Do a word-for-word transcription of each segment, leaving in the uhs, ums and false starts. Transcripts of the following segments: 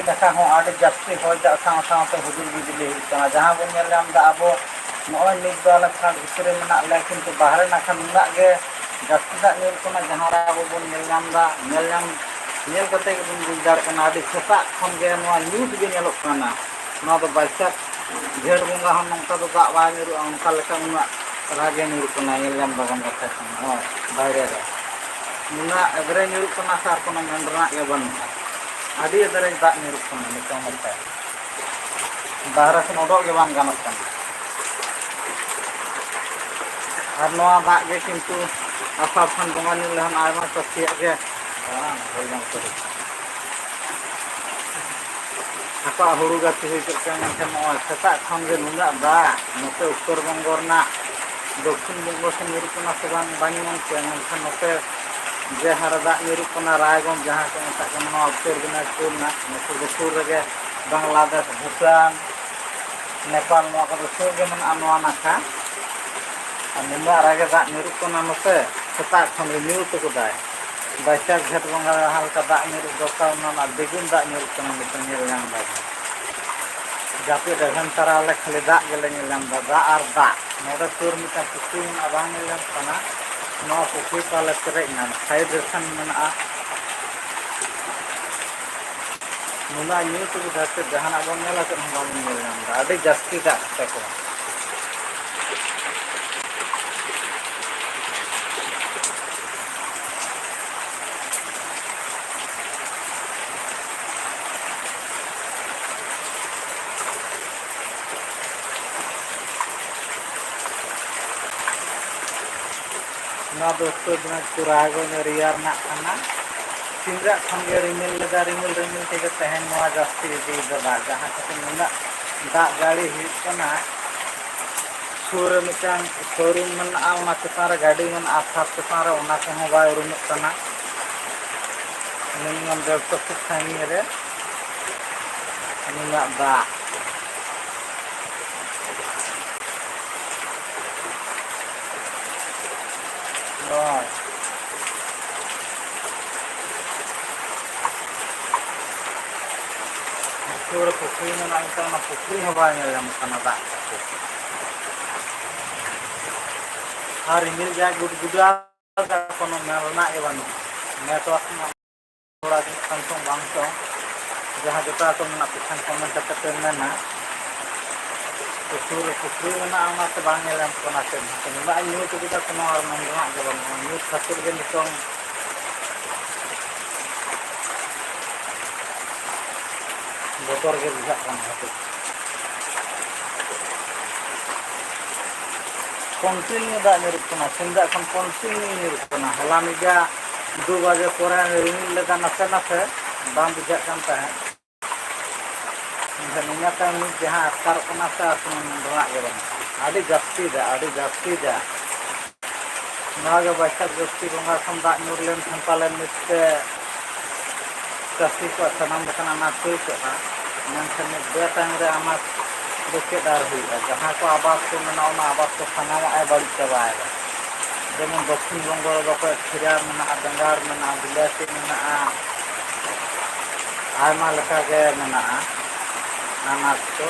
ᱱᱟᱠᱷᱟ ᱦᱚᱸ ᱟᱹᱰᱤ ᱡᱟᱹᱥᱛᱤ ᱦᱚᱭ ᱫᱟᱜ ᱥᱟᱶ ᱥᱟᱶᱛᱮ ᱦᱩᱰᱩᱨ ᱵᱤᱡᱽᱞᱤ ᱦᱩᱭᱩᱜ ᱠᱟᱱᱟ᱾ ᱡᱟᱦᱟᱸ ᱵᱚᱱ ᱧᱮᱞ ᱧᱟᱢ ᱮᱫᱟ, ᱟᱵᱚ ᱱᱚᱜᱼᱚᱭ ᱱᱤᱛ ᱫᱚ ᱟᱞᱮ ᱠᱷᱚᱱᱟᱜ ᱵᱷᱤᱛᱨᱤ ᱨᱮ ᱢᱮᱱᱟᱜ ᱞᱮᱭᱟ, ᱠᱤᱱᱛᱩ ᱵᱟᱦᱨᱮ ᱱᱟᱠᱷᱟ ᱱᱩᱱᱟᱹᱜ ᱜᱮ ᱡᱟᱹᱥᱛᱤ ᱫᱟᱜ ᱧᱩᱨᱩᱜ ᱠᱟᱱᱟ, ᱡᱟᱦᱟᱸ ᱨᱮ ᱟᱵᱚ ᱵᱚᱱ ᱧᱮᱞ ᱧᱟᱢ ᱮᱫᱟ, ᱧᱮᱞ ᱧᱟᱢ, ᱧᱮᱞ ᱠᱟᱛᱮ ᱜᱮᱵᱚᱱ ᱵᱩᱡᱽ ᱫᱟᱲᱮᱭᱟᱜ ᱠᱟᱱᱟ, ᱟᱹᱰᱤ ᱥᱮᱛᱟᱜ ᱠᱷᱚᱱ ᱜᱮ ᱱᱚᱣᱟ ᱧᱩᱛ ᱜᱮ ᱧᱮᱞᱚᱜ ᱠᱟᱱᱟ᱾ ᱱᱚᱣᱟ ᱫᱚ ᱵᱟᱹᱭᱥᱟᱹᱠᱷ ᱡᱷᱮᱸᱴ ᱵᱚᱸᱜᱟ ᱦᱚᱸ ᱱᱚᱝᱠᱟ ᱫᱚ ᱫᱟᱜ ᱵᱟᱭ ᱧᱩᱨᱩᱜᱼᱟ, ᱚᱱᱠᱟ ᱞᱮᱠᱟ ᱩᱱᱟᱹᱜ ᱨᱟᱜᱮ ᱧᱩᱨᱩᱜ ᱠᱟᱱᱟ, ᱧᱮᱞ ᱧᱟᱢ ᱫᱟᱵᱚᱱ ᱠᱟᱛᱷᱟ ᱠᱟᱱᱟ᱾ ᱦᱳᱭ, ᱵᱟᱭᱨᱮ ᱨᱮ ᱱᱩᱱᱟᱹᱜ ᱮᱫᱽᱨᱮ ᱧᱩᱨᱩᱜ ᱠᱟᱱᱟ ᱥᱮ ᱟᱨ ᱠᱳᱱᱳ ᱢᱮᱱ ᱨᱮᱱᱟᱜ ᱜᱮ ᱵᱟᱹᱱᱩᱜᱼᱟ᱾ ᱟᱹᱰᱤ ᱮᱫᱽᱨᱮ ᱫᱟᱜ ᱧᱩᱨᱩᱜ ᱠᱟᱱᱟ ᱱᱤᱛᱚᱝ ᱚᱠᱛᱚ᱾ ᱵᱟᱦᱨᱮ ᱥᱮᱱ ᱚᱰᱚᱠ ᱜᱮ ᱵᱟᱝ ᱜᱟᱱᱚᱜ ᱠᱟᱱᱟ᱾ ᱟᱨ ᱱᱚᱣᱟ ᱫᱟᱜ ᱜᱮ ᱠᱤᱱᱛᱩ ᱟᱥᱟᱲ ᱥᱟᱱ ᱵᱚᱸᱜᱟ ᱧᱩᱨ ᱞᱮᱠᱷᱟᱱ ᱟᱭᱢᱟ ᱪᱟᱹᱥᱤᱭᱟᱜ ᱜᱮ ᱵᱟᱝ ᱦᱩᱭ ᱞᱮᱱ ᱛᱟᱠᱚᱣᱟ᱾ ᱟᱠᱚᱣᱟᱜ ᱦᱩᱲᱩ ᱜᱟᱹᱪᱷᱤ ᱦᱩᱭ ᱠᱚᱜ ᱠᱟᱱᱟ, ᱢᱮᱱᱠᱷᱟᱱ ᱱᱚᱜᱼᱚᱭ ᱥᱮᱛᱟᱜ ᱠᱷᱚᱱ ᱜᱮ ᱱᱩᱱᱟᱹᱜ ᱫᱟᱜ, ᱱᱚᱛᱮ ᱩᱛᱛᱚᱨ ᱵᱚᱝᱜᱚ ᱨᱮᱱᱟᱜ ᱫᱚᱠᱠᱷᱤᱱ ᱵᱚᱝᱜᱚ ᱥᱮᱱ ᱧᱩᱨᱩᱜ ᱠᱟᱱᱟ ᱥᱮ ᱵᱟᱝ, ᱵᱟᱹᱧ ᱢᱮᱱ ᱠᱮᱭᱟ, ᱢᱮᱱᱠᱷᱟᱱ ᱱᱚᱛᱮ ᱡᱮ ᱦᱟᱨᱟ ᱫᱟᱜ ᱧᱩᱨᱩᱜ ᱠᱟᱱᱟ, ᱨᱟᱭᱜᱚᱸᱡᱽ ᱡᱟᱦᱟᱸ ᱠᱚ ᱢᱮᱛᱟᱜ ᱠᱟᱱᱟ, ᱱᱚᱣᱟ ᱩᱛᱛᱚᱨ ᱫᱤᱱᱟᱡᱽᱯᱩᱨ ᱨᱮᱱᱟᱜ ᱱᱚᱛᱮ ᱫᱚ ᱥᱩᱨ ᱨᱮᱜᱮ ᱵᱟᱝᱞᱟᱫᱮᱥ, ᱵᱷᱩᱴᱟᱱ, ᱱᱮᱯᱟᱞ, ᱱᱚᱣᱟ ᱠᱚᱫᱚ ᱥᱩᱨ ᱜᱮ ᱢᱮᱱᱟᱜᱼᱟ ᱱᱚᱣᱟ ᱱᱟᱠᱷᱟ᱾ ᱟᱨ ᱱᱩᱱᱟᱹᱜ ᱨᱟᱜᱮ ᱫᱟᱜ ᱧᱩᱨᱩᱜ ᱠᱟᱱᱟ ᱱᱚᱛᱮ, ᱥᱮᱛᱟᱜ ᱠᱷᱚᱱ ᱜᱮ ᱧᱩᱨ ᱦᱚᱴᱚ ᱠᱟᱫᱟᱭ᱾ ᱵᱟᱹᱭᱥᱟᱹᱠᱷ ᱡᱷᱮᱸᱴ ᱵᱚᱸᱜᱟ ᱡᱟᱦᱟᱸ ᱞᱮᱠᱟ ᱫᱟᱜ ᱧᱩᱨᱩᱜ ᱫᱚᱨᱠᱟᱨ, ᱚᱱᱟ ᱨᱮᱱᱟᱜ ᱫᱤᱜᱩᱱ ᱫᱟᱜ ᱧᱩᱨᱩᱜ ᱠᱟᱱᱟ ᱱᱤᱛᱚᱝ ᱧᱮᱞ ᱧᱟᱢ ᱫᱟᱵᱚᱱ᱾ ᱡᱟᱹᱯᱤᱫ ᱮᱵᱷᱮᱱ ᱛᱟᱨᱟ ᱟᱞᱮ ᱠᱷᱟᱹᱞᱤ ᱫᱟᱜ ᱜᱮᱞᱮ ᱧᱮᱞ ᱧᱟᱢ ᱮᱫᱟ, ᱫᱟᱜ ᱟᱨ ᱫᱟᱜ᱾ ᱱᱚᱰᱮ ᱥᱩᱨ ᱢᱤᱫᱴᱟᱝ ᱯᱩᱠᱷᱨᱤ ᱢᱮᱱᱟᱜᱼᱟ, ᱵᱟᱝ ᱧᱮᱞ ᱧᱟᱢᱚᱜ ᱠᱟᱱᱟ᱾ ᱱᱚᱣᱟ ᱯᱩᱠᱷᱨᱤ ᱛᱟᱞᱮ ᱯᱮᱨᱮᱡ ᱮᱱᱟ, ᱥᱟᱭᱤᱰ ᱨᱮ ᱠᱷᱟᱱ ᱢᱮᱱᱟᱜᱼᱟ᱾ ᱱᱩᱱᱟᱹᱜ ᱧᱩᱛ ᱨᱮ ᱫᱷᱟᱹᱨᱛᱤ ᱡᱟᱦᱟᱱᱟᱜ ᱵᱚᱱ ᱧᱮᱞᱟ, ᱪᱮᱫ ᱦᱚᱸ ᱵᱟᱵᱚᱱ ᱧᱮᱞ ᱧᱟᱢ ᱮᱫᱟ, ᱟᱹᱰᱤ ᱡᱟᱹᱥᱛᱤ ᱫᱟᱜ ᱠᱟᱛᱮ ᱠᱚ᱾ ᱱᱚᱣᱟ ᱫᱚ ᱩᱛᱛᱚᱨ ᱫᱤᱱᱟᱡᱽᱯᱩᱨ ᱨᱟᱭᱜᱚᱸᱡᱽ ᱮᱨᱤᱭᱟ ᱨᱮᱱᱟᱜ ᱠᱟᱱᱟ᱾ ᱥᱤᱧ ᱨᱮᱭᱟᱜ ᱠᱷᱚᱱ ᱜᱮ ᱨᱤᱢᱤᱞ ᱞᱮᱫᱟ, ᱨᱤᱢᱤᱞ ᱨᱤᱢᱤᱞ ᱛᱮᱜᱮ ᱛᱮᱦᱮᱧ ᱱᱚᱣᱟ ᱡᱟᱹᱥᱛᱤ ᱤᱫᱤᱭᱮᱫᱟ ᱫᱟᱜ, ᱡᱟᱦᱟᱸ ᱠᱷᱟᱹᱛᱤᱨ ᱱᱩᱱᱟᱹᱜ ᱫᱟᱜ ᱡᱟᱹᱲᱤ ᱦᱩᱭᱩᱜ ᱠᱟᱱᱟ᱾ ᱥᱩᱨ ᱨᱮ ᱢᱤᱫᱴᱟᱝ ᱥᱳᱨᱩᱢ ᱢᱮᱱᱟᱜᱼᱟ, ᱚᱱᱟ ᱪᱮᱛᱟᱱ ᱨᱮ ᱜᱟᱹᱰᱤ ᱢᱮᱱᱟᱜᱼᱟ, ᱪᱷᱟᱫᱽ ᱪᱮᱛᱟᱱ ᱨᱮ, ᱚᱱᱟ ᱠᱚᱦᱚᱸ ᱵᱟᱭ ᱩᱨᱩᱢᱚᱜ ᱠᱟᱱᱟ᱾ ᱢᱤᱱᱤᱢᱟᱢ ᱰᱮᱲᱥᱚ ᱯᱷᱤᱴ ᱥᱟᱺᱜᱤᱧ ᱨᱮ ᱱᱩᱱᱟᱹᱜ ᱫᱟᱜ᱾ ᱱᱚᱜᱼᱚᱭ᱾ ᱥᱩᱨ ᱨᱮ ᱯᱩᱠᱷᱨᱤ ᱢᱮᱱᱟᱜᱼᱟ, ᱢᱮᱱᱠᱷᱟᱱ ᱚᱱᱟ ᱯᱩᱠᱷᱨᱤ ᱦᱚᱸ ᱵᱟᱭ ᱧᱮᱞ ᱧᱟᱢᱚᱜ ᱠᱟᱱᱟ ᱫᱟᱜ ᱠᱷᱟᱹᱛᱤᱨ᱾ ᱟᱨ ᱨᱤᱢᱤᱞ ᱡᱟ ᱜᱩᱰᱜᱩᱰᱟᱣ ᱫᱟ, ᱠᱳᱱᱳ ᱢᱮᱞ ᱨᱮᱱᱟᱜ ᱜᱮ ᱵᱟᱹᱱᱩᱜᱼᱟ᱾ ᱱᱮᱴᱣᱟᱨᱠ ᱨᱮᱱᱟᱜ ᱛᱷᱚᱲᱟ ᱫᱤᱱ ᱠᱷᱟᱱ ᱪᱚᱝ ᱵᱟᱝ ᱪᱚᱝ, ᱡᱟᱦᱟᱸ ᱡᱚᱛᱚ ᱟᱛᱳ ᱢᱮᱱᱟᱜ ᱯᱮ ᱠᱷᱟᱱ ᱠᱚᱢᱮᱱᱴ ᱠᱟᱛᱮ ᱯᱮ ᱢᱮᱱᱟ᱾ ᱥᱩᱨ ᱨᱮ ᱯᱩᱠᱷᱨᱤ ᱢᱮᱱᱟᱜᱼᱟ, ᱚᱱᱟᱛᱮ ᱵᱟᱝ ᱧᱮᱞ ᱧᱟᱢᱚᱜ ᱠᱟᱱᱟ ᱪᱮᱫ ᱦᱚᱸ᱾ ᱫᱟᱜ ᱤᱧ ᱧᱩ ᱦᱚᱪᱚ ᱠᱮᱫᱟ, ᱠᱳᱱᱳ ᱟᱨ ᱢᱮᱱ ᱨᱮᱱᱟᱜ ᱜᱮ ᱵᱟᱹᱱᱩᱜᱼᱟ᱾ ᱧᱩ ᱠᱷᱟᱹᱛᱤᱨ ᱜᱮ ᱱᱤᱛᱚᱝ ᱵᱚᱛᱚᱨ ᱜᱮ ᱵᱩᱡᱷᱟᱹᱜ ᱠᱟᱱᱟ ᱠᱟᱹᱴᱤᱡ᱾ ᱠᱚᱱᱴᱤᱱᱤᱭᱩ ᱫᱟᱜ ᱧᱩᱨᱩᱜ ᱠᱟᱱᱟ, ᱥᱮᱛᱟᱜ ᱠᱷᱚᱱ ᱠᱚᱱᱴᱤᱱᱤᱭᱩ ᱧᱩᱨᱩᱜ ᱠᱟᱱᱟ᱾ ᱦᱚᱞᱟ ᱧᱤᱫᱟᱹ ᱫᱩ ᱵᱟᱡᱮ ᱯᱚᱨᱮ ᱨᱤᱢᱤᱞ ᱞᱮᱫᱟ ᱱᱟᱥᱮ ᱱᱟᱥᱮ, ᱵᱟᱝ ᱵᱩᱡᱷᱟᱹᱜ ᱠᱟᱱ ᱛᱟᱦᱮᱸᱫ᱾ ᱢᱮᱱᱠᱷᱟᱱ ᱤᱱᱟᱹ ᱛᱟᱭᱚᱢ ᱱᱤᱛ ᱡᱟᱦᱟᱸ ᱟᱴᱠᱟᱨᱚᱜ ᱠᱟᱱᱟ ᱥᱮ, ᱟᱥ ᱨᱮᱱᱟᱜ ᱜᱮ ᱵᱟᱹᱱᱩᱜᱼᱟ᱾ ᱟᱹᱰᱤ ᱡᱟᱹᱥᱛᱤ ᱫᱟᱜ, ᱟᱹᱰᱤ ᱡᱟᱹᱥᱛᱤ ᱫᱟᱜ᱾ ᱱᱚᱣᱟ ᱜᱮ ᱵᱟᱹᱭᱥᱟᱹᱠᱷ ᱡᱟᱹᱥᱛᱤ ᱵᱚᱸᱜᱟ ᱠᱷᱚᱱ ᱫᱟᱜ ᱧᱩᱨ ᱞᱮᱱᱠᱷᱟᱱ ᱯᱟᱞᱮᱱ ᱱᱤᱛ ᱛᱮ ᱪᱟᱹᱥᱤ ᱠᱚᱣᱟᱜ ᱥᱟᱱᱟᱢ ᱞᱮᱠᱟᱱ ᱟᱱᱟᱴ ᱦᱩᱭ ᱠᱚᱜᱼᱟ᱾ ᱢᱮᱱᱠᱷᱟᱱ ᱱᱤᱛ ᱵᱮ ᱴᱟᱭᱤᱢ ᱨᱮ ᱟᱱᱟᱴ ᱫᱚ ᱪᱮᱫ ᱟᱨ ᱦᱩᱭᱩᱜᱼᱟ? ᱡᱟᱦᱟᱸ ᱠᱚ ᱟᱵᱟᱫ ᱠᱚ ᱢᱮᱱᱟᱜᱼᱟ, ᱚᱱᱟ ᱟᱵᱟᱫ ᱠᱚ ᱥᱟᱱᱟᱢᱟᱜ ᱮ ᱵᱟᱹᱲᱤᱡ ᱪᱟᱵᱟᱭᱮᱫᱟ᱾ ᱡᱮᱢᱚᱱ ᱫᱚᱠᱠᱷᱤᱱ ᱵᱚᱝᱜᱚ ᱨᱮᱫᱚ ᱚᱠᱚᱭ ᱠᱷᱤᱨᱟ ᱢᱮᱱᱟᱜᱼᱟ, ᱵᱮᱸᱜᱟᱲ ᱢᱮᱱᱟᱜᱼᱟ, ᱵᱤᱞᱟᱹᱛᱤ ᱢᱮᱱᱟᱜᱼᱟ, ᱟᱭᱢᱟ ᱞᱮᱠᱟ ᱜᱮ ᱢᱮᱱᱟᱜᱼᱟ ᱟᱱᱟᱡᱽ ᱠᱚ᱾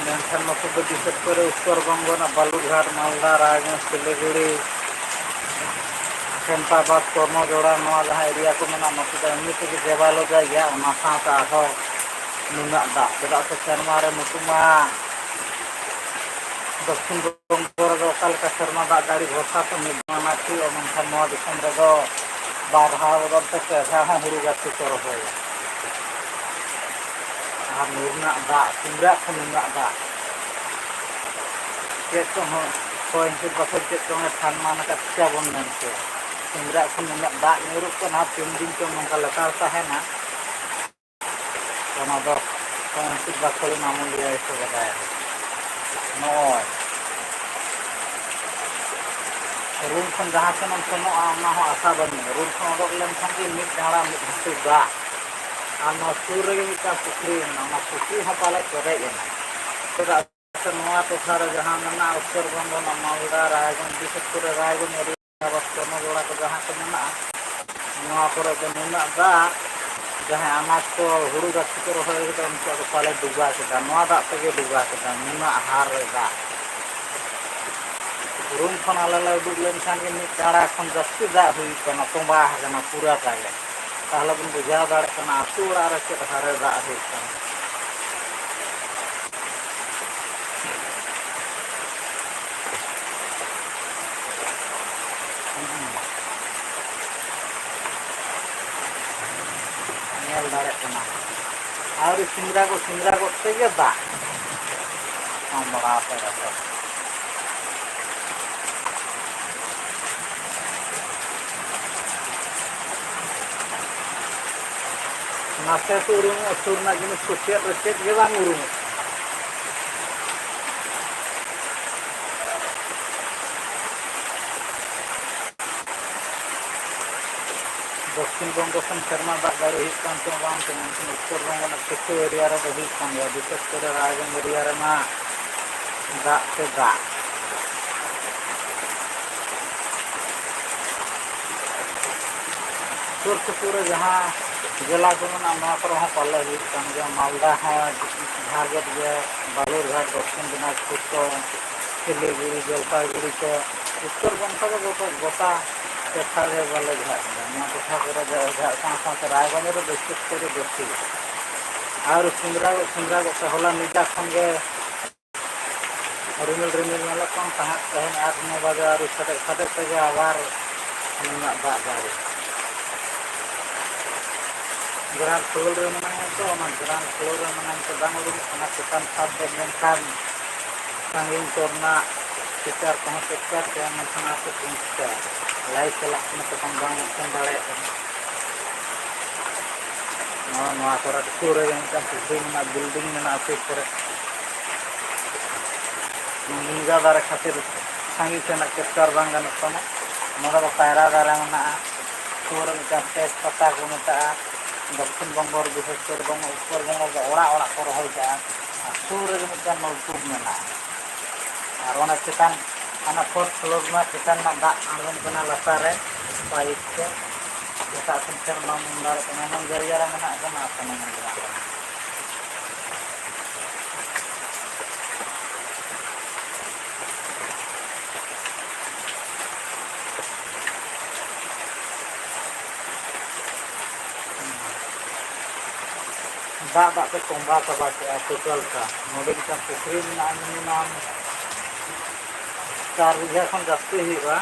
ᱢᱮᱱᱠᱷᱟᱱ ᱱᱚᱛᱮ ᱫᱚ ᱵᱤᱥᱮᱥ ᱠᱚᱨᱮ ᱩᱛᱛᱚᱨ ᱵᱚᱝᱜᱚ ᱨᱮᱱᱟᱜ ᱵᱟᱞᱩᱨᱜᱷᱟᱴ, ᱢᱟᱞᱫᱟ, ᱨᱟᱭᱜᱚᱸᱡᱽ, ᱥᱤᱞᱤᱜᱩᱲᱤ, ᱠᱷᱮᱢᱯᱟᱵᱟᱫᱽ, ᱠᱚᱨᱢᱚᱡᱳᱲᱟ, ᱱᱚᱣᱟ ᱡᱟᱦᱟᱸ ᱮᱨᱤᱭᱟ ᱠᱚ ᱢᱮᱱᱟᱜᱼᱟ, ᱱᱚᱛᱮ ᱫᱚ ᱮᱢᱱᱤ ᱛᱮᱜᱮ ᱫᱮᱵᱟᱞᱚ ᱡᱟᱭᱜᱟ, ᱚᱱᱟ ᱥᱟᱶᱛᱮ ᱟᱨᱦᱚᱸ ᱱᱩᱱᱟᱹᱜ ᱫᱟᱜ᱾ ᱪᱮᱫᱟᱜ ᱥᱮ ᱥᱮᱨᱢᱟ ᱨᱮ ᱱᱩᱠᱩ ᱢᱟ ᱫᱚᱠᱠᱷᱤᱱ ᱵᱚᱝᱜᱚ ᱨᱮᱫᱚ ᱚᱠᱟ ᱞᱮᱠᱟ ᱥᱮᱨᱢᱟ ᱫᱟᱜ ᱡᱟᱹᱲᱤ ᱵᱷᱚᱨᱥᱟ ᱠᱚ ᱢᱤᱫ ᱢᱟᱱᱟ ᱠᱤ, ᱢᱮᱱᱠᱷᱟᱱ ᱱᱚᱣᱟ ᱫᱤᱥᱚᱢ ᱨᱮᱫᱚ ᱵᱟᱨ ᱫᱷᱟᱣ ᱵᱚᱫᱚᱞ ᱛᱮ ᱯᱮ ᱫᱷᱟᱣ ᱦᱚᱸ ᱦᱩᱲᱩ ᱜᱟᱹᱪᱷᱤ ᱠᱚ ᱨᱚᱦᱚᱭᱟ᱾ ᱟᱨ ᱱᱤᱨ ᱨᱮᱱᱟᱜ ᱫᱟᱜ, ᱥᱤᱢᱨᱟᱜ ᱠᱷᱚᱱ ᱱᱤᱨ ᱨᱮᱱᱟᱜ ᱫᱟᱜ, ᱪᱮᱫ ᱪᱚᱝ ᱦᱚᱸ ᱦᱚᱭ ᱦᱤᱸᱥᱤᱫ ᱵᱟᱠᱚ ᱪᱮᱫ ᱪᱚᱝ ᱮ ᱛᱷᱟᱱ ᱢᱟᱱ ᱟᱠᱟᱫ, ᱪᱤᱠᱟᱹ ᱵᱚᱱ ᱢᱮᱱ ᱠᱮᱭᱟ? ᱥᱤᱢᱨᱟᱜ ᱠᱷᱚᱱ ᱱᱩᱱᱟᱹᱜ ᱫᱟᱜ ᱧᱩᱨᱩᱜ ᱠᱟᱱᱟ, ᱛᱤᱱ ᱫᱤᱱ ᱪᱚᱝ ᱱᱚᱝᱠᱟ ᱞᱮᱛᱟᱲ ᱛᱟᱦᱮᱱᱟ, ᱚᱱᱟ ᱫᱚ ᱦᱚᱭ ᱦᱤᱸᱥᱤᱫ ᱵᱟᱠᱷᱳᱞ ᱨᱮᱱ ᱟᱢᱚᱞᱤᱭᱟᱹ ᱜᱮᱠᱚ ᱵᱟᱰᱟᱭᱟ᱾ ᱱᱚᱜᱼᱚᱭ ᱨᱩᱢ ᱠᱷᱚᱱ ᱡᱟᱦᱟᱸ ᱥᱮᱱ ᱮᱢ ᱥᱮᱱᱚᱜᱼᱟ, ᱚᱱᱟ ᱦᱚᱸ ᱟᱥᱟ ᱵᱟᱹᱱᱩᱜᱼᱟ᱾ ᱨᱩᱢ ᱠᱷᱚᱱ ᱚᱰᱚᱠ ᱞᱮᱱᱠᱷᱟᱱ ᱜᱮ ᱢᱤᱫ ᱰᱟᱸᱲᱟ ᱢᱤᱫ ᱦᱟᱹᱥᱩ ᱫᱟᱜ᱾ ᱟᱨ ᱱᱚᱣᱟ ᱥᱩᱨ ᱨᱮᱜᱮ ᱢᱤᱫᱴᱟᱝ ᱯᱩᱠᱷᱨᱤ ᱢᱮᱱᱟᱜᱼᱟ, ᱚᱱᱟ ᱯᱩᱠᱷᱨᱤ ᱦᱚᱸ ᱯᱟᱞᱮ ᱯᱮᱨᱮᱡ ᱮᱱᱟ᱾ ᱪᱮᱫᱟᱜ ᱥᱮ ᱱᱚᱣᱟ ᱴᱚᱴᱷᱟ ᱨᱮ ᱡᱟᱦᱟᱸ ᱢᱮᱱᱟᱜᱼᱟ, ᱩᱛᱛᱚᱨ ᱵᱚᱝᱜᱚ ᱨᱮᱱᱟᱜ ᱢᱟᱞᱫᱟ, ᱨᱟᱭᱜᱚᱸᱡᱽ, ᱵᱤᱥᱮᱥ ᱠᱚᱨᱮ ᱨᱟᱭᱜᱚᱸᱡᱽ ᱮᱨᱤᱭᱟ, ᱠᱚᱨᱢᱚᱡᱳᱲᱟ ᱠᱚ ᱡᱟᱦᱟᱸ ᱠᱚ ᱢᱮᱱᱟᱜᱼᱟ, ᱱᱚᱣᱟ ᱠᱚᱨᱮ ᱫᱚ ᱱᱩᱱᱟᱹᱜ ᱫᱟᱜ, ᱡᱟᱦᱟᱸᱭ ᱟᱱᱟᱡᱽ ᱠᱚ, ᱦᱩᱲᱩ ᱜᱟᱹᱪᱷᱤ ᱠᱚ ᱨᱚᱦᱚᱭ ᱠᱟᱫᱟ, ᱩᱱᱠᱩᱣᱟᱜ ᱫᱚ ᱯᱟᱞᱮ ᱰᱩᱵᱟ ᱠᱮᱫᱟ, ᱱᱚᱣᱟ ᱫᱟᱜ ᱛᱮᱜᱮ ᱰᱩᱵᱟ ᱠᱮᱫᱟ, ᱱᱩᱱᱟᱹᱜ ᱦᱟᱨ ᱨᱮ ᱫᱟᱜ᱾ ᱨᱩᱢ ᱠᱷᱚᱱ ᱟᱞᱮ ᱞᱮ ᱩᱰᱩᱠ ᱞᱮᱱᱠᱷᱟᱱ ᱜᱮ ᱢᱤᱫ ᱰᱟᱸᱲᱟ ᱠᱷᱚᱱ ᱡᱟᱹᱥᱛᱤ ᱫᱟᱜ ᱦᱩᱭᱩᱜ ᱠᱟᱱᱟ, ᱛᱚᱸᱵᱟ ᱟᱠᱟᱱᱟ ᱯᱩᱨᱟᱹᱴᱟ ᱜᱮ᱾ ᱛᱟᱦᱚᱞᱮ ᱵᱚᱱ ᱵᱩᱡᱷᱟᱹᱣ ᱫᱟᱲᱮᱭᱟᱜ ᱠᱟᱱᱟ ᱟᱹᱛᱩ ᱚᱲᱟᱜ ᱨᱮ ᱪᱮᱫ ᱦᱟᱨᱮ ᱫᱟᱜ ᱦᱩᱭᱩᱜ ᱠᱟᱱᱟ᱾ ᱧᱮᱞ ᱫᱟᱲᱮᱭᱟᱜ ᱠᱟᱱᱟ, ᱟᱹᱣᱨᱤ ᱥᱤᱸᱫᱽᱨᱟᱹ ᱜᱚᱫ, ᱥᱤᱸᱫᱽᱨᱟᱹ ᱜᱚᱫ ᱛᱮᱜᱮ ᱫᱟᱜ ᱟᱢᱵᱽᱲᱟ ᱟᱛᱮ ᱨᱚᱦᱚᱭ᱾ ᱱᱟᱥᱮ ᱠᱚ ᱩᱨᱩᱢᱚᱜᱼᱟ, ᱥᱩᱨ ᱨᱮᱱᱟᱜ ᱡᱤᱱᱤᱥ ᱠᱚ ᱪᱮᱫ ᱨᱮ ᱪᱮᱫ ᱜᱮ ᱵᱟᱝ ᱩᱨᱩᱢᱚᱜ ᱠᱟᱱᱟ᱾ ᱫᱚᱠᱠᱷᱤᱱ ᱵᱚᱝᱜᱚ ᱥᱮᱱ ᱥᱮᱨᱢᱟ ᱫᱟᱜ ᱡᱟᱹᱲᱤ ᱦᱩᱭᱩᱜ ᱠᱟᱱ ᱪᱚᱝ ᱵᱟᱝ ᱪᱚᱝ, ᱢᱮᱱᱠᱷᱟᱱ ᱩᱛᱛᱚᱨ ᱵᱚᱝᱜᱚ ᱨᱮᱱᱟᱜ ᱠᱤᱪᱷᱩ ᱮᱨᱤᱭᱟ ᱨᱮᱫᱚ ᱦᱩᱭᱩᱜ ᱠᱟᱱ ᱜᱮᱭᱟ, ᱵᱤᱥᱮᱥ ᱠᱚᱨᱮ ᱨᱟᱭᱜᱚᱸᱡᱽ ᱮᱨᱤᱭᱟ ᱨᱮᱢᱟ ᱫᱟᱜ ᱛᱮ ᱫᱟᱜ᱾ ᱥᱩᱨ ᱥᱩᱯᱩᱨ ᱨᱮ ᱡᱟᱦᱟᱸ ᱡᱮᱞᱟ ᱠᱚ ᱢᱮᱱᱟᱜᱼᱟ, ᱱᱚᱣᱟ ᱠᱚᱨᱮ ᱦᱚᱸ ᱯᱟᱞᱮ ᱦᱩᱭᱩᱜ ᱠᱟᱱ ᱜᱮᱭᱟ᱾ ᱢᱟᱞᱫᱟ ᱦᱚᱸ ᱡᱷᱟᱲᱜᱮᱫ ᱜᱮ, ᱵᱟᱞᱩᱨᱜᱷᱟᱴ, ᱫᱚᱠᱠᱷᱤᱱ ᱫᱤᱱᱟᱡᱽᱯᱩᱨ ᱠᱚ, ᱥᱤᱞᱤᱜᱩᱲᱤ, ᱡᱚᱞᱯᱟᱭᱜᱩᱲᱤ ᱠᱚ, ᱩᱛᱛᱚᱨ ᱵᱚᱝᱜᱚ ᱫᱚ ᱜᱚᱴᱟ, ᱜᱚᱴᱟ ᱴᱚᱴᱷᱟ ᱨᱮ ᱵᱟᱞᱮ ᱡᱷᱟᱲ ᱠᱟᱱᱟ᱾ ᱱᱚᱣᱟ ᱴᱚᱴᱷᱟ ᱠᱚᱨᱮ ᱡᱷᱟᱲ ᱥᱟᱶ ᱥᱟᱶᱛᱮ ᱨᱟᱭᱜᱚᱸᱡᱽ ᱨᱮ ᱵᱤᱥᱮᱥ ᱠᱚᱨᱮ ᱵᱮᱥᱤ᱾ ᱟᱨ ᱥᱤᱸᱫᱽᱨᱟᱹ, ᱥᱤᱸᱫᱽᱨᱟᱹ ᱜᱚᱫ ᱛᱮ ᱦᱚᱞᱟ ᱧᱤᱫᱟᱹ ᱠᱷᱚᱱ ᱜᱮ ᱨᱤᱢᱤᱞ ᱨᱤᱢᱤᱞ ᱧᱮᱞᱚᱜ ᱠᱟᱱ ᱛᱟᱦᱮᱸᱫ, ᱛᱮᱦᱮᱧ ᱟᱴ ᱱᱚ ᱵᱟᱡᱮ ᱟᱹᱣᱨᱤ ᱥᱟᱰᱮ ᱥᱟᱰᱮ ᱛᱮᱜᱮ ᱟᱵᱟᱨ ᱱᱩᱱᱟᱹᱜ ᱫᱟᱜ ᱡᱟᱹᱲᱤ᱾ ᱜᱨᱟᱣᱩᱱᱰ ᱯᱷᱞᱳᱨ ᱨᱮ ᱢᱮᱱᱟᱧᱟ ᱛᱚ, ᱚᱱᱟ ᱜᱨᱟᱣᱩᱱᱰ ᱯᱷᱞᱳᱨ ᱨᱮ ᱢᱮᱱᱟᱧ ᱛᱮ ᱵᱟᱝ ᱩᱰᱩᱠᱚᱜ ᱠᱟᱱᱟ᱾ ᱪᱮᱛᱟᱱ ᱪᱷᱟᱫᱽ ᱫᱮᱡ ᱞᱮᱱᱠᱷᱟᱱ ᱥᱟᱺᱜᱤᱧ ᱠᱚ ᱨᱮᱱᱟᱜ ᱯᱤᱠᱪᱟᱨ ᱠᱚᱦᱚᱸ ᱠᱮᱯᱪᱟᱨ ᱠᱚᱜᱼᱟ, ᱢᱮᱱᱠᱷᱟᱱ ᱟᱨ ᱪᱮᱫ ᱵᱚᱱ ᱪᱤᱠᱟᱹᱭᱟ? ᱞᱟᱭᱤᱵᱷ ᱪᱟᱞᱟᱜ ᱠᱟᱱᱟ, ᱛᱚᱠᱷᱚᱱ ᱵᱟᱝ ᱯᱷᱳᱱ ᱫᱟᱲᱮᱭᱟᱜ ᱠᱟᱱᱟ᱾ ᱱᱚᱣᱟ, ᱱᱚᱣᱟ ᱠᱚᱨᱮ ᱥᱩᱨ ᱨᱮᱜᱮ ᱢᱤᱫᱴᱟᱝ ᱯᱩᱠᱷᱨᱤ ᱢᱮᱱᱟᱜᱼᱟ, ᱵᱤᱞᱰᱤᱝ ᱢᱮᱱᱟᱜᱼᱟ ᱥᱩᱨ ᱠᱚᱨᱮ᱾ ᱢᱩᱱᱜᱟ ᱫᱟᱨᱮ ᱠᱷᱟᱹᱛᱤᱨ ᱥᱟᱺᱜᱤᱧ ᱥᱮᱱᱟᱜ ᱠᱮᱯᱪᱟᱨ ᱵᱟᱝ ᱜᱟᱱᱚᱜ ᱠᱟᱱᱟ᱾ ᱱᱚᱰᱮ ᱫᱚ ᱠᱟᱭᱨᱟ ᱫᱟᱨᱮ ᱢᱮᱱᱟᱜᱼᱟ, ᱥᱩᱨ ᱨᱮ ᱢᱤᱫᱴᱟᱝ ᱛᱮᱡᱽ ᱯᱟᱛᱟ ᱠᱚ ᱢᱮᱛᱟᱜᱼᱟ᱾ ᱫᱚᱠᱠᱷᱤᱱ ᱵᱚᱝᱜᱚ ᱨᱮ ᱵᱤᱥᱮᱥ ᱠᱚᱨᱮ ᱵᱟᱹᱱᱩᱜᱼᱟ, ᱩᱛᱛᱚᱨ ᱵᱚᱝᱜᱚ ᱨᱮᱫᱚ ᱚᱲᱟᱜ ᱚᱲᱟᱜ ᱠᱚ ᱨᱚᱦᱚᱭ ᱠᱟᱜᱼᱟ᱾ ᱟᱨ ᱥᱩᱨ ᱨᱮᱜᱮ ᱢᱤᱫᱴᱟᱝ ᱱᱚᱞᱠᱩᱯ ᱢᱮᱱᱟᱜᱼᱟ᱾ ᱟᱨ ᱚᱱᱟ ᱪᱮᱛᱟᱱ, ᱚᱱᱟ ᱯᱷᱳᱨᱛᱷ ᱯᱷᱞᱳᱨ ᱨᱮᱱᱟᱜ ᱪᱮᱛᱟᱱ ᱨᱮᱱᱟᱜ ᱫᱟᱜ ᱟᱬᱜᱚᱱ ᱠᱟᱱᱟ ᱞᱟᱛᱟᱨ ᱨᱮ ᱯᱟᱭᱤᱯ ᱛᱮ᱾ ᱮᱴᱟᱜ ᱥᱮᱱ ᱥᱮᱱ ᱵᱟᱢ ᱩᱢ ᱫᱟᱲᱮᱭᱟᱜ ᱠᱟᱱᱟ, ᱮᱢᱚᱱ ᱜᱟᱹᱨᱭᱟᱹ ᱨᱮ ᱢᱮᱱᱟᱜ ᱵᱚᱱᱟ, ᱟᱯᱮ ᱢᱮᱱ ᱠᱟᱱᱟ᱾ ᱫᱟᱜ ᱫᱟᱜ ᱛᱮ ᱛᱚᱸᱵᱟ ᱪᱟᱵᱟ ᱠᱮᱜᱼᱟ ᱴᱳᱴᱟᱞ ᱴᱟ᱾ ᱱᱚᱰᱮ ᱢᱤᱫᱴᱟᱝ ᱯᱩᱠᱷᱨᱤ ᱢᱮᱱᱟᱜᱼᱟ, ᱢᱤᱱᱤᱢᱟᱢ ᱪᱟᱨ ᱵᱤᱜᱷᱟᱹ ᱠᱷᱚᱱ ᱡᱟᱹᱥᱛᱤ ᱦᱩᱭᱩᱜᱼᱟ᱾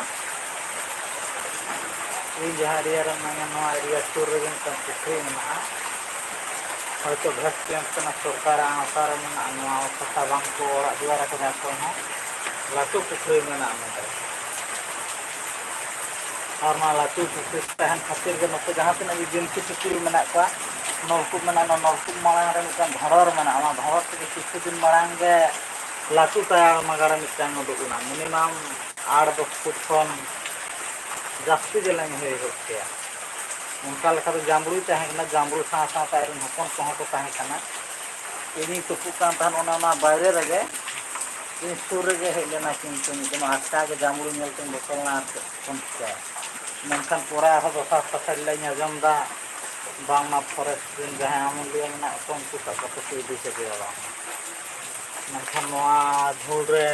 ᱤᱧ ᱡᱟᱦᱟᱸ ᱮᱨᱤᱭᱟ ᱨᱮ ᱢᱮᱱᱟᱧᱟ, ᱱᱚᱣᱟ ᱮᱨᱤᱭᱟ ᱥᱩᱨ ᱨᱮᱜᱮ ᱢᱤᱫᱴᱟᱝ ᱯᱩᱠᱷᱨᱤ ᱢᱮᱱᱟᱜᱼᱟ᱾ ᱦᱚᱭᱛᱳ ᱵᱷᱮᱥ ᱠᱮᱢᱯ ᱠᱟᱱᱟ, ᱥᱚᱨᱠᱟᱨᱟᱜ ᱟᱣᱛᱟ ᱨᱮ ᱢᱮᱱᱟᱜᱼᱟ, ᱱᱚᱣᱟ ᱯᱟᱛᱟ ᱵᱟᱝ ᱠᱚ ᱚᱲᱟᱜ ᱫᱩᱣᱟᱨ ᱟᱠᱟᱫᱟ ᱚᱠᱚᱭ ᱦᱚᱸ᱾ ᱞᱟᱹᱴᱩ ᱯᱩᱠᱷᱨᱤ ᱢᱮᱱᱟᱜᱼᱟ ᱱᱚᱰᱮ᱾ ᱟᱨ ᱚᱱᱟ ᱞᱟᱹᱴᱩ ᱯᱩᱠᱷᱨᱤ ᱛᱟᱦᱮᱱ ᱠᱷᱟᱹᱛᱤᱨ ᱜᱮ ᱱᱚᱛᱮ ᱡᱟᱦᱟᱸ ᱛᱤᱱᱟᱹᱜ ᱜᱮ ᱡᱤᱱᱛᱤ ᱯᱤᱯᱤᱲ ᱢᱮᱱᱟᱜ ᱠᱚᱣᱟ, ᱱᱚᱞᱠᱩᱯ ᱢᱮᱱᱟᱜᱼᱟ, ᱚᱱᱟ ᱱᱚᱞᱠᱩᱯ ᱢᱟᱲᱟᱝ ᱨᱮ ᱢᱤᱫᱴᱟᱝ ᱰᱷᱚᱸᱰᱚᱨ ᱢᱮᱱᱟᱜᱼᱟ᱾ ᱚᱱᱟ ᱰᱷᱚᱸᱰᱚᱨ ᱛᱮᱜᱮ ᱠᱤᱪᱷᱩ ᱫᱤᱱ ᱢᱟᱲᱟᱝ ᱜᱮ ᱞᱟᱹᱴᱩ ᱛᱟᱭᱟᱲ ᱢᱟᱜᱟᱲᱟ ᱢᱤᱫᱴᱟᱝ ᱩᱰᱩᱠ ᱮᱱᱟ, ᱢᱤᱱᱤᱢᱟᱢ ᱟᱴ ᱫᱚᱥ ᱯᱷᱩᱴ ᱠᱷᱚᱱ ᱡᱟᱹᱥᱛᱤ ᱡᱮᱞᱮᱧ ᱦᱩᱭ ᱠᱚᱜ ᱠᱮᱭᱟ᱾ ᱚᱱᱠᱟ ᱞᱮᱠᱟᱛᱮ ᱡᱟᱢᱵᱽᱲᱩᱭ ᱛᱟᱦᱮᱸ ᱠᱟᱱᱟ, ᱡᱟᱢᱵᱽᱲᱩ ᱥᱟᱶ ᱥᱟᱶᱛᱮ ᱟᱡ ᱨᱮᱱ ᱦᱚᱯᱚᱱ ᱠᱚᱦᱚᱸ ᱠᱚ ᱛᱟᱦᱮᱸ ᱠᱟᱱᱟ᱾ ᱤᱧᱤᱧ ᱛᱩᱯᱩᱜ ᱠᱟᱱ ᱛᱟᱦᱮᱸᱫ ᱚᱱᱟ, ᱚᱱᱟ ᱵᱟᱭᱨᱮ ᱨᱮᱜᱮ, ᱤᱧ ᱥᱩᱨ ᱨᱮᱜᱮ ᱦᱮᱡ ᱞᱮᱱᱟ, ᱠᱤᱱᱛᱩ ᱢᱤᱫ ᱫᱚᱢ ᱟᱪᱠᱟ ᱜᱮ ᱡᱟᱢᱵᱽᱲᱩ ᱧᱮᱞ ᱛᱤᱧ ᱵᱚᱛᱚᱨ ᱞᱮᱱᱟ, ᱟᱨ ᱪᱮᱫ ᱠᱚ ᱪᱤᱠᱟᱹᱭᱟ᱾ ᱢᱮᱱᱠᱷᱟᱱ ᱯᱚᱨᱮ ᱟᱨᱦᱚᱸ ᱫᱚᱥᱟᱨ ᱛᱮᱥᱟᱨ ᱦᱤᱞᱳᱜ ᱤᱧ ᱟᱸᱡᱚᱢ ᱮᱫᱟ, ᱵᱟᱝᱢᱟ ᱯᱷᱚᱨᱮᱥᱴ ᱨᱮᱱ ᱡᱟᱦᱟᱸᱭ ᱟᱢᱩᱞᱤᱭᱟᱹ ᱢᱮᱱᱟᱜ ᱠᱚ, ᱩᱱᱠᱩ ᱥᱟᱵ ᱠᱟᱛᱮ ᱠᱚ ᱤᱫᱤ ᱠᱮᱫᱮᱭᱟ ᱵᱟᱝ᱾ ᱢᱮᱱᱠᱷᱟᱱ ᱱᱚᱣᱟ ᱡᱷᱩᱲ ᱨᱮ,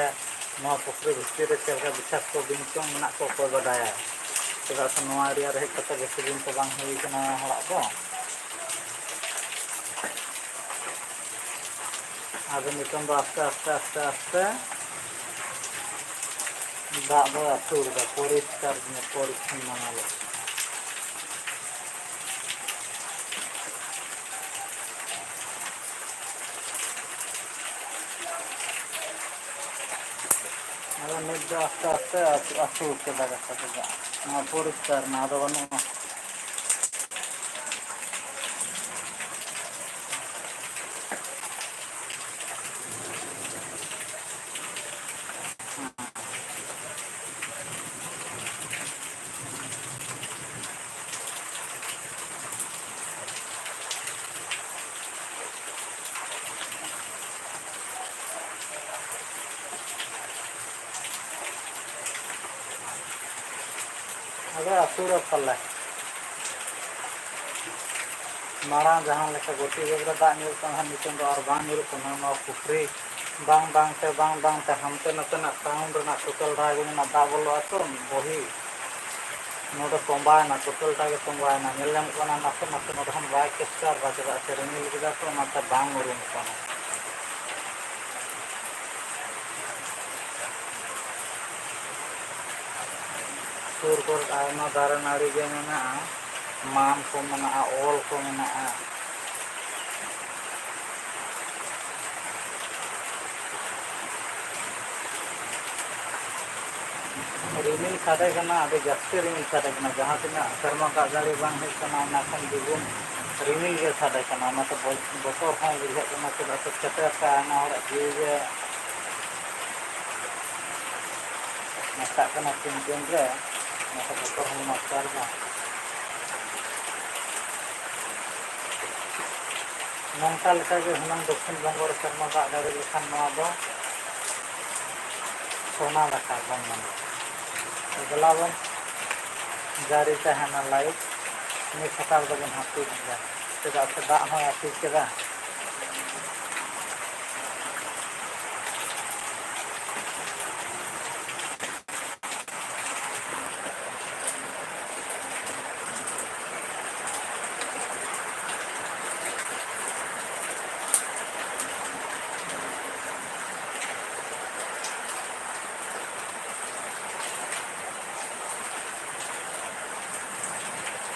ᱱᱚᱣᱟ ᱯᱩᱠᱷᱨᱤ ᱵᱷᱤᱛᱤᱨ ᱨᱮ ᱪᱮᱫ ᱞᱮᱠᱟ ᱵᱤᱥᱟᱠᱛᱚ ᱵᱤᱧ ᱪᱚᱝ ᱢᱮᱱᱟᱜ ᱠᱚᱣᱟ, ᱚᱠᱚᱭ ᱵᱟᱰᱟᱭᱟ᱾ ᱪᱮᱫᱟᱜ ᱥᱮ ᱱᱚᱣᱟ ᱮᱨᱤᱭᱟ ᱨᱮ ᱦᱮᱡ ᱠᱟᱛᱮ ᱵᱮᱥᱤ ᱫᱤᱱ ᱛᱚ ᱵᱟᱝ ᱦᱩᱭ ᱠᱟᱱᱟ ᱦᱚᱲᱟᱜ ᱫᱚ᱾ ᱟᱫᱚ ᱱᱤᱛᱚᱝ ᱫᱚ ᱟᱥᱛᱮ ᱟᱥᱛᱮ, ᱟᱥᱛᱮ ᱟᱥᱛᱮ ᱫᱟᱜ ᱫᱚᱭ ᱟᱹᱥᱩᱲ ᱮᱫᱟ, ᱯᱚᱨᱤᱥᱠᱟᱨ ᱧᱚᱜ, ᱯᱚᱨᱤᱪᱷᱚᱱᱱᱚ ᱧᱮᱞᱚᱜ ᱠᱟᱱᱟ᱾ ᱟᱫᱚ ᱱᱤᱛ ᱫᱚ ᱟᱥᱛᱮ ᱟᱥᱛᱮ ᱟᱹᱥᱩᱲ ᱠᱮᱫᱟ ᱠᱟᱛᱷᱟ ᱛᱮᱫᱚ᱾ ᱱᱚᱣᱟ ᱯᱚᱨᱤᱥᱠᱟᱨ ᱱᱟ, ᱟᱫᱚ ᱵᱟᱹᱱᱩᱜᱼᱟ᱾ ᱟᱫᱚ ᱟᱹᱥᱩᱲᱚᱜ ᱯᱟᱞᱮ᱾ ᱢᱟᱲᱟᱝ ᱡᱟᱦᱟᱸ ᱞᱮᱠᱟ ᱜᱚᱴᱤ ᱵᱮᱜᱽ ᱨᱮ ᱫᱟᱜ ᱧᱩᱨᱩᱜ ᱠᱟᱱ ᱛᱟᱦᱮᱸᱫ, ᱱᱤᱛᱚᱝ ᱫᱚ ᱟᱨ ᱵᱟᱝ ᱧᱩᱨᱩᱜ ᱠᱟᱱᱟ᱾ ᱱᱚᱣᱟ ᱯᱩᱠᱷᱨᱤ ᱵᱟᱝ ᱵᱟᱝ ᱛᱮ, ᱵᱟᱝ ᱵᱟᱝ ᱛᱮ ᱦᱟᱱᱛᱮ ᱱᱟᱛᱮᱱᱟᱜ ᱥᱟᱣᱩᱱᱰ ᱨᱮᱱᱟᱜ ᱴᱳᱴᱟᱞ ᱰᱨᱟᱭ ᱨᱮᱱᱟᱜ ᱫᱟᱜ ᱵᱚᱞᱚᱜᱼᱟ ᱛᱚ, ᱵᱚᱦᱤ ᱱᱚᱰᱮ ᱛᱚᱸᱵᱟᱭᱮᱱᱟ, ᱴᱳᱴᱟᱞ ᱴᱟᱜ ᱜᱮ ᱛᱚᱸᱵᱟᱭᱮᱱᱟ᱾ ᱧᱮᱞ ᱧᱟᱢᱚᱜ ᱠᱟᱱᱟ ᱱᱟᱥᱮ ᱱᱟᱥᱮ, ᱱᱚᱰᱮ ᱦᱚᱸ ᱵᱟᱭ ᱠᱮᱯᱪᱟᱨ ᱫᱟ, ᱪᱮᱫᱟᱜ ᱥᱮ ᱨᱤᱢᱤᱞ ᱠᱮᱫᱟ ᱛᱚ, ᱚᱱᱟᱛᱮ ᱵᱟᱝ ᱩᱨᱩᱢᱚᱜ ᱠᱟᱱᱟ᱾ ᱥᱩᱨ ᱠᱚᱨᱮ ᱟᱭᱢᱟ ᱫᱟᱨᱮ ᱱᱟᱹᱲᱤ ᱜᱮ ᱢᱮᱱᱟᱜᱼᱟ, ᱢᱟᱢ ᱠᱚ ᱢᱮᱱᱟᱜᱼᱟ, ᱚᱞ ᱠᱚ ᱢᱮᱱᱟᱜᱼᱟ᱾ ᱨᱤᱢᱤᱞ ᱥᱟᱰᱮ ᱠᱟᱱᱟ, ᱟᱹᱰᱤ ᱡᱟᱹᱥᱛᱤ ᱨᱤᱢᱤᱞ ᱥᱟᱰᱮ ᱠᱟᱱᱟ᱾ ᱡᱟᱦᱟᱸ ᱛᱤᱱᱟᱹᱜ ᱥᱮᱨᱢᱟ ᱫᱟᱜ ᱡᱟᱹᱲᱤ ᱵᱟᱝ ᱦᱩᱭᱩᱜ ᱠᱟᱱᱟ, ᱚᱱᱟ ᱠᱷᱚᱱ ᱫᱤᱜᱩᱱ ᱨᱤᱢᱤᱞ ᱜᱮ ᱥᱟᱰᱮ ᱠᱟᱱᱟ᱾ ᱚᱱᱟᱛᱮ ᱵᱚ-, ᱵᱚᱛᱚᱨ ᱦᱚᱸ ᱵᱩᱡᱷᱟᱹᱜ ᱠᱟᱱᱟ, ᱪᱮᱫᱟᱜ ᱥᱮ ᱪᱮᱴᱮᱨ ᱛᱮ ᱟᱭᱢᱟ ᱦᱚᱲᱟᱜ ᱡᱤᱣᱤ ᱜᱮ ᱢᱮᱛᱟᱜ ᱠᱟᱱᱟ ᱛᱤᱱ ᱫᱤᱱ ᱨᱮ, ᱚᱱᱟᱛᱮ ᱵᱚᱛᱚᱨ ᱦᱚᱸ ᱢᱟᱥᱴᱟᱨ ᱫᱚ᱾ ᱱᱚᱝᱠᱟ ᱞᱮᱠᱟᱜᱮ ᱦᱩᱱᱟᱹᱝ ᱫᱚᱠᱠᱷᱤᱱ ᱵᱚᱝᱜᱚ ᱨᱮ ᱥᱮᱨᱢᱟ ᱫᱟᱜ ᱡᱟᱹᱲᱤ ᱞᱮᱠᱷᱟᱱ ᱱᱚᱣᱟ ᱫᱚ ᱥᱚᱱᱟ ᱞᱮᱠᱟ ᱵᱚᱱ ᱢᱮᱱᱟ᱾ ᱫᱮᱞᱟ ᱵᱚᱱ ᱡᱟᱹᱨᱤ ᱛᱟᱦᱮᱱᱟ ᱞᱟᱭᱤᱴ, ᱱᱤᱛ ᱦᱟᱛᱟᱲ ᱫᱚᱵᱚᱱ ᱦᱟᱹᱯᱤᱫ ᱮᱫᱟ, ᱪᱮᱫᱟᱜ ᱥᱮ ᱫᱟᱜ ᱦᱚᱸᱭ ᱦᱟᱹᱯᱤᱫ ᱠᱮᱫᱟ᱾